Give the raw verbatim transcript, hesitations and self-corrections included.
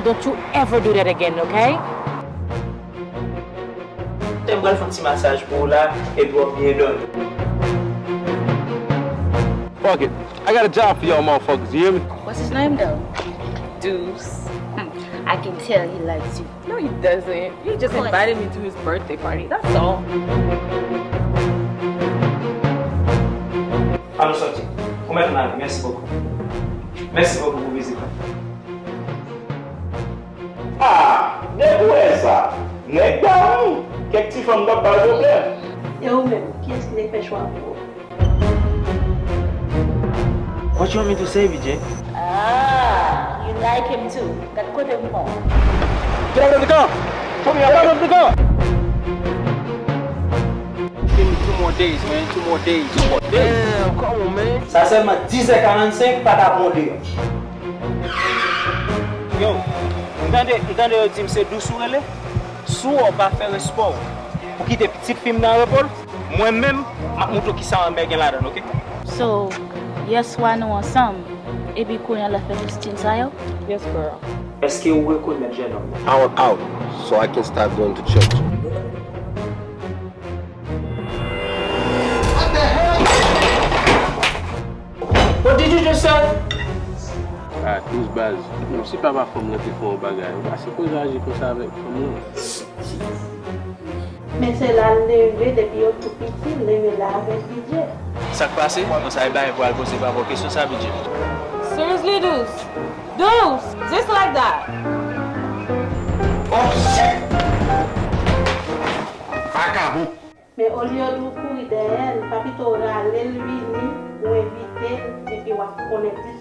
Don't you ever do that again, okay? M pral fè yon ti masaj pou ou la, epi w ap byen dòmi. Fuck it. I got a job for y'all motherfuckers, you hear me? What's his name though? Deuce. Hmm. I can tell he likes you. No, he doesn't. He just invited me to his birthday party. That's all. Ann nou sòti. Ou mèt ann ale. Mèsi bokou. Mèsi bokou pou vizit la. Ah, depi w wè sa, nèg dam, kèk ti fanm k ap ba l pwoblèm. E ou menm, kiyès ki te fè chwa pou ou? What you want me to say, V J? Ah, you like him too. Gad kote m pran w. Get out of the car! Get out of the car! Give me two more days, man. Two more days. Two more days. Damn, come on, man. Sa sèlman dizè karannsenk, pa t ap ronde. Yo, m tande, m tande yo di m se Dous ou rele? Si w pa fè respè w, ou kite pitit fi m nan repo l, mwen menm, m ap montre w kisa anmè gen ladan l, oke? So, yèswa nou ansanm, epi kounye a l ap fè tout stil sa yo? Yes, girl. Èske ou rekonèt jènòm nan? I want out, so I can start going to church. What did you just say? Ah, Dous baz, menm si papa fanm nan te fè yon bagay, ou pa sipoze aji konsa avèk fanm nan. Men se la l leve depi yo tou piti, l leve la avèk V J. Sa k pase? Konsa e bay pral poze papa w kesyon sa, V J. Seriously, Dous? Dous! Just like that? Oh, shit! Vakabon! Men olye w kouri dèyè l, pa pito w rale l vini, ou envite l, epi w ap konnen plis